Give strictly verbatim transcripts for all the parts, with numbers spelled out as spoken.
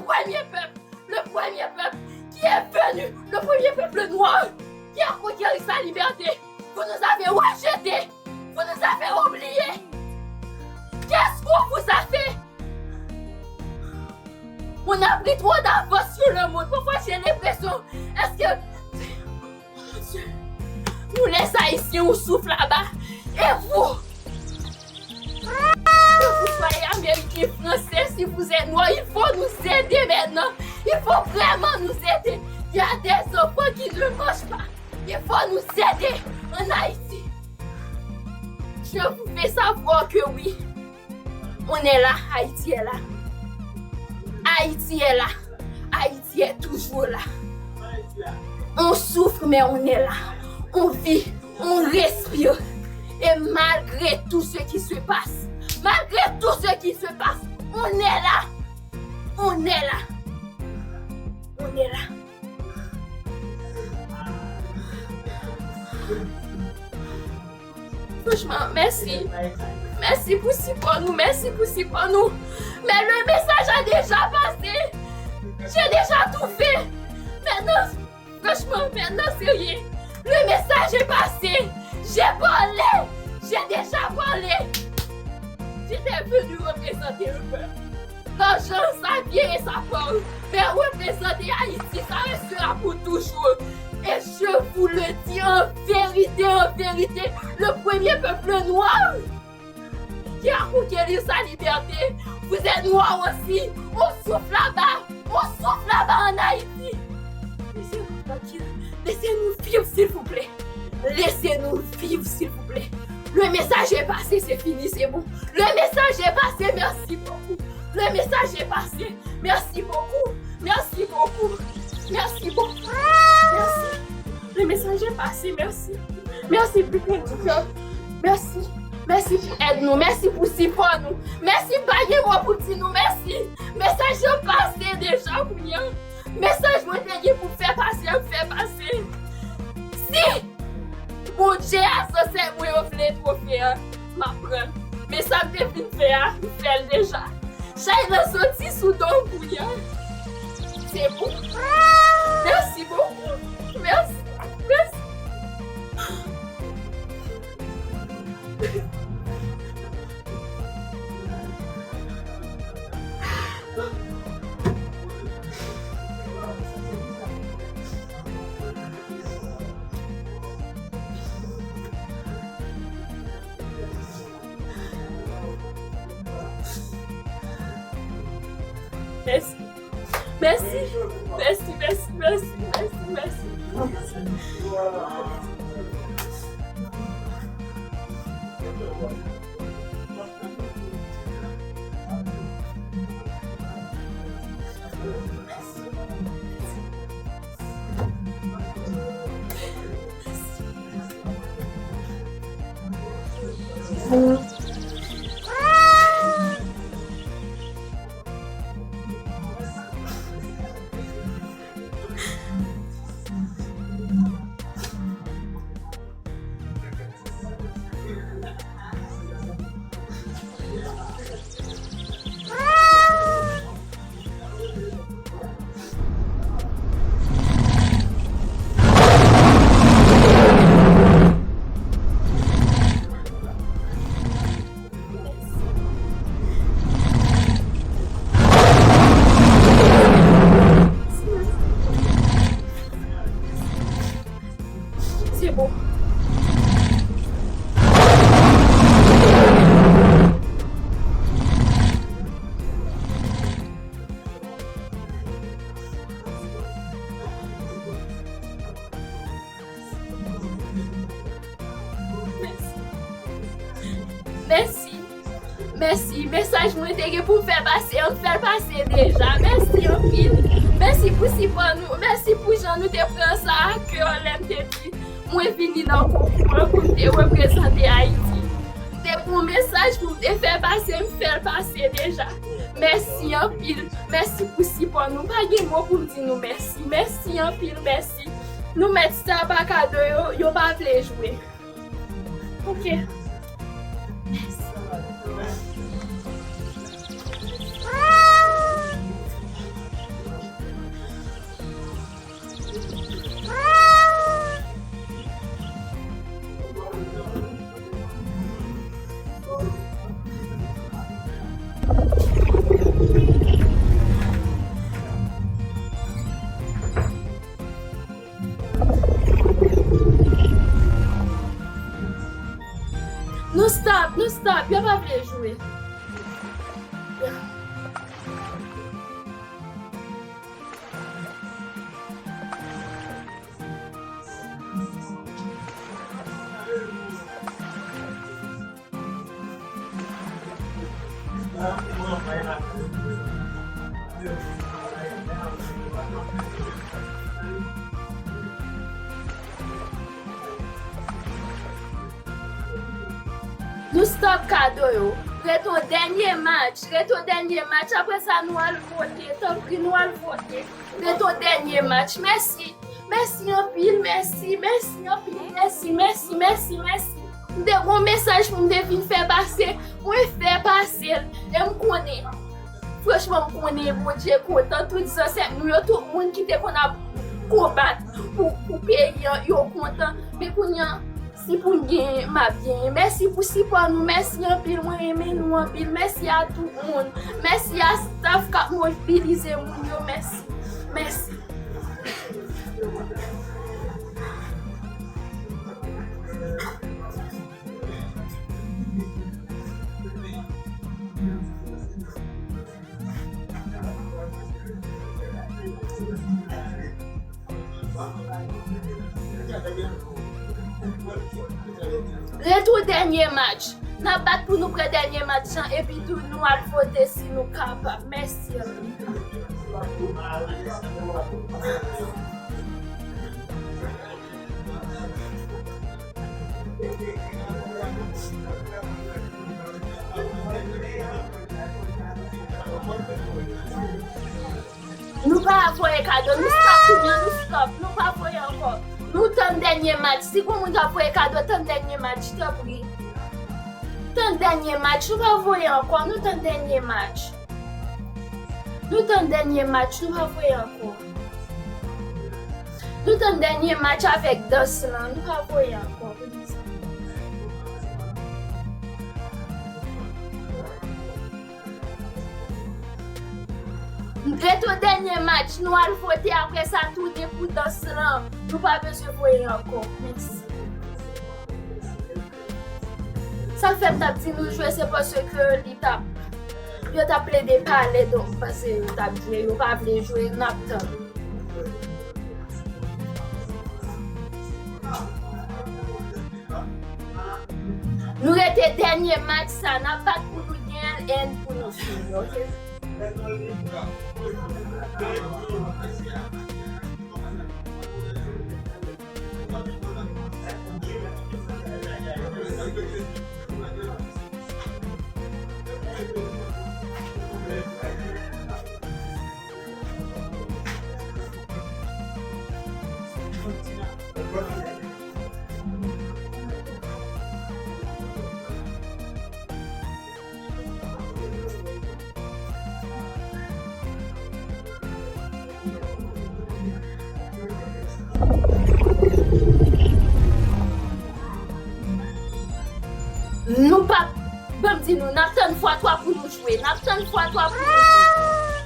premier peuple, le premier peuple qui est venu, le premier peuple noir qui a conquéri sa liberté. Vous nous avez rejetés, vous nous avez oubliés. Qu'est-ce qu'on vous a fait? On a pris trop d'avance sur le monde. Parfois, j'ai l'impression, est-ce que Mon Dieu. Nous les Haïtiens, on souffre là-bas. Et vous, que vous soyez américain, français, si vous êtes noir, il faut nous aider maintenant. Il faut vraiment nous aider. Il y a des enfants qui ne mangent pas. Il faut nous aider en Haïti. Je vous fais savoir que oui, on est là, Haïti est là. Haïti est là. Haïti est toujours là. On souffre, mais on est là. On vit, on respire. Et malgré tout ce qui se passe, malgré tout ce qui se passe, on est là. On est là. On est là. Franchman, mèsi. Mèsi pou sipò nou, mèsi pou sipò nou. Mais le message a déjà passé. J'ai déjà tout fait. Maintenant, franchement, maintenant, c'est rien. Le message est passé. J'ai parlé. J'ai déjà parlé. J'étais venu représenter le peuple. Dans Jean, sa vye e sa pa w. Fè reprezante Ayiti, sa restera pour toujours. Et je vous le dis en vérité, en vérité, le premier peuple noir qui a conquéri sa liberté, vous êtes noirs aussi. On souffre là-bas, on souffre là-bas en Haïti. Laissez-nous tranquilles, laissez-nous vivre, s'il vous plaît. Laissez-nous vivre, s'il vous plaît. Le message est passé, c'est fini, c'est bon. Le message est passé, merci beaucoup. Le message est passé, merci beaucoup. Merci beaucoup. Merci beaucoup. Merci. Le message est passé, merci. Merci du fond du cœur. Mèsi. Mèsi pou èd nou. Mèsi pou sipò nou. Mèsi, m pa gen mo pou di nou mèsi. Mesaj yo pase deja kounye a. Mesaj mwen te gen pou fè pase, m fè pase. Si Bondye a, zansèt mwen yo vle twofe a, m ap pran l. Men sa m te vin fè a, m fè l deja. Chay lan soti sou do m kounye a. Se bon. Mèsi bokou. Mèsi. Mèsi. Mèsi. Mèsi. Mèsi, mèsi, mèsi, mèsi, mèsi. Se bon. Mèsi. Mèsi. Mèsi. Mesaj mwen te gen pou m fè pase, m fè l pase deja. Mèsi anpil. Mèsi pou sipò nou. Mèsi pou jan nou te pran sa a kè lè m te di mwen vini nan konkou an pou m te reprezante Ayiti. M te gen yon mesaj pou m te fè pase, m fè l pase deja. Mèsi anpil. Mèsi pou sipò nou. Pa gen mo pou m di nou mèsi. Mèsi anpil, mèsi. Nou mèt sa pa kado yo, yo pa vle jwe. Ok. Mèsi. Stop, yo pa vle jwe. Nou stop kado yo. Ret yon dènye match. Ret yon dènye match. Apre sa, nou al vote. Tanpri, nou al vote. Ret yon dènye match. Mèsi. Mèsi anpil. Mèsi. Mèsi anpil. Mèsi. Mèsi. Mèsi. Mèsi. M te gon mesaj pou m te vin fè pase. Mwen fè pase l. E m konnen. Franchman, m konnen Bondye kontan, tout zansèt nou yo, tout moun ki te konn ap konbat pou, pou peyi an, yo kontan. Men kounye a, si pou m genyen, m ap genyen. Mèsi pou sipò nou, mèsi anpil, mwen renmen nou anpil. Mèsi a tout moun, mèsi a staff k ap mobilize moun yo, mèsi, mèsi. Ret yon dènye match. N ap bat pou nou pran dènye match lan, epi tou nou al vote si nou kapab. Mèsi anpil. Nou pa voye kado, nou stop kounye a, nou stop, nou pa voye ankò. Nou tann dènye match. Si gon moun k ap voye kado, tann dènye match, tanpri. Tann dènye match, nou pa voye ankò, nou tann dènye match. Nou tann dènye match, nou pa voye ankò. Nou tann dènye match avèk dans lan, nou pa voye ankò. Ret yon dènye match, nou al vote, apre sa tounen pou dans lan. Nou pa bezwen voye ankò. Mèsi. Sa k fè m t ap di nou jwe, se paske li t ap, yo t ap plede pale, donk m panse yo t ap jwe, yo pa vle jwe, n ap tann. Nou rete dènye match sa, n ap bat pou nou genyen l and pou nou fini, oke? Nou p ap, ban m di nou, n ap tann fwa twa pou nou jwe. N ap tann fwa twa pou nou jwe.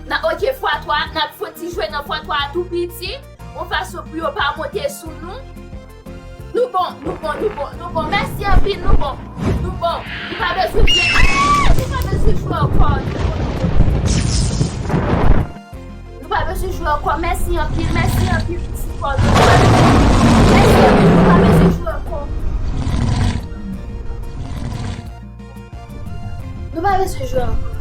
N a, oke, fwa twa, n ap fon ti jwe nan fwa twa a tou piti, yon fason pou yo pa monte sou nou. Nou bon, nou bon, nou bon, nou bon. Mèsi anpil, nou bon. Nou bon. Nou pa bezwen jwe. Ah! Nou pa bezwen jwe ankò. Nou bon, nou bon. Nou pa bezwen jwe ankò. Mèsi anpil, mèsi anpil pou sipò nou. Mèsi anpil, nou pa bezwen jwe ankò. Nou pa bezwen jwe ankò.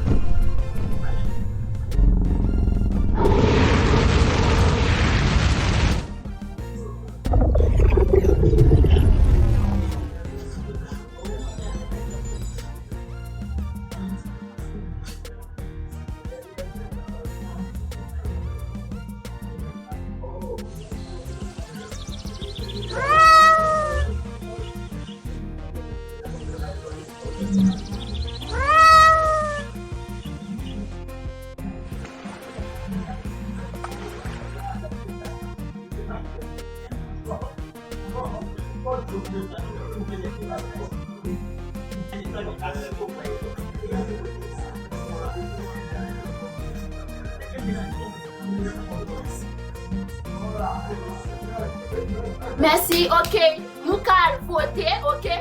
Mèsi, oke. Nou ka al vote, oke?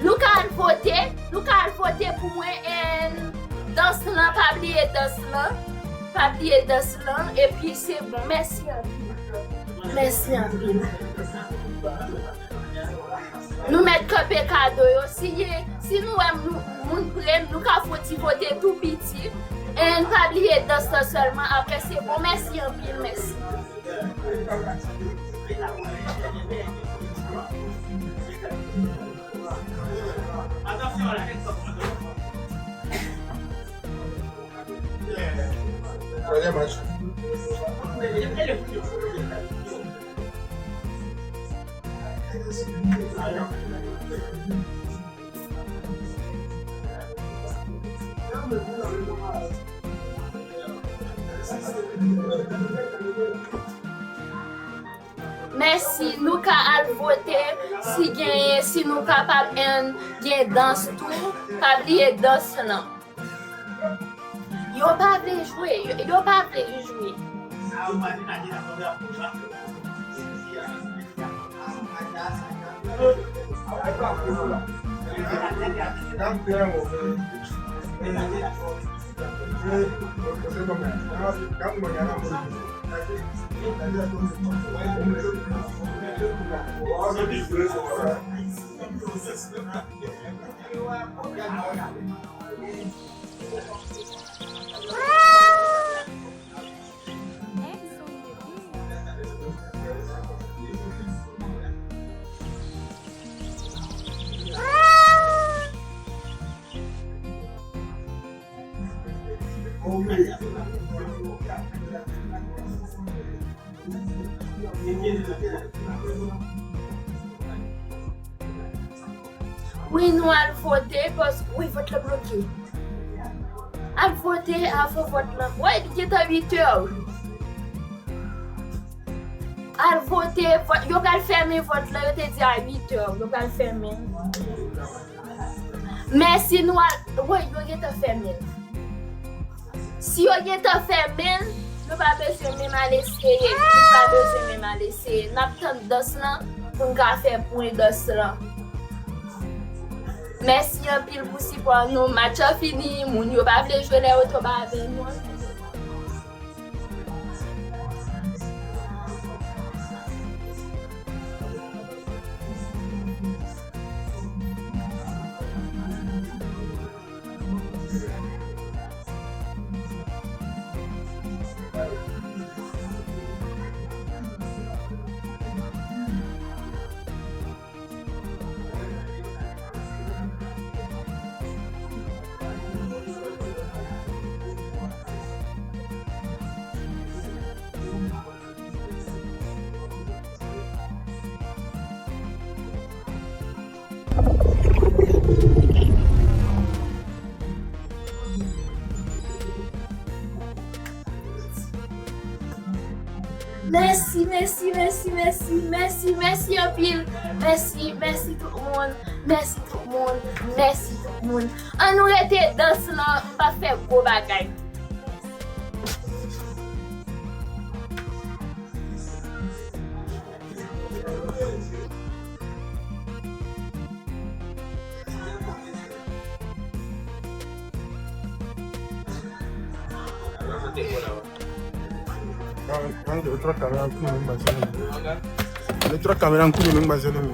Nou ka al vote, nou ka al vote pou mwen, and dans lan, pa bliye dans lan, pa bliye dans lan, epi se bon, mèsi anpil. Mèsi anpil. Nou mèt kanpe kado yo. Si ye, si nou wè nou, moun pre, nou ka fè yon ti vote tou piti. And pa bliye dans lan sèlman. Apre se bon, mèsi anpil, mèsi. Premye match. Mèsi, nou ka al vote si genyen, si nou kapab, and gen dans tou, pa bliye dans lan. Yo pa vle jwe, yo, yo pa vle jwe. Wi, nou al vote, paske, wi, vòt la bloke. Al vote avan vòt la. Wi, li gentan uit è. Al vote, vòt, yo pral fèmen vòt la, yo te di a uit è, yo pral fèmen. Men si nou al, wi, yo gentan fèmen. Si yo gentan fèmen, nou pa bezwen menm al eseye. Nou pa bezwen menm al eseye. N ap tann dans lan pou n ka fè pwen dans lan. Mèsi anpil pou sipò nou. Match lan fini, moun yo pa vle jwe lè yo tonbe avè nou. Mèsi, mèsi, mèsi, mèsi, mèsi, mèsi anpil. Mèsi, mèsi tout moun. Mèsi tout moun. Mèsi tout moun. Ann nou rete dans lan, m p ap fè gwo bagay. Yo twa kamera m koupe, m pa jwenn li. Yo twa kamera m koupe, men m pa jwenn li.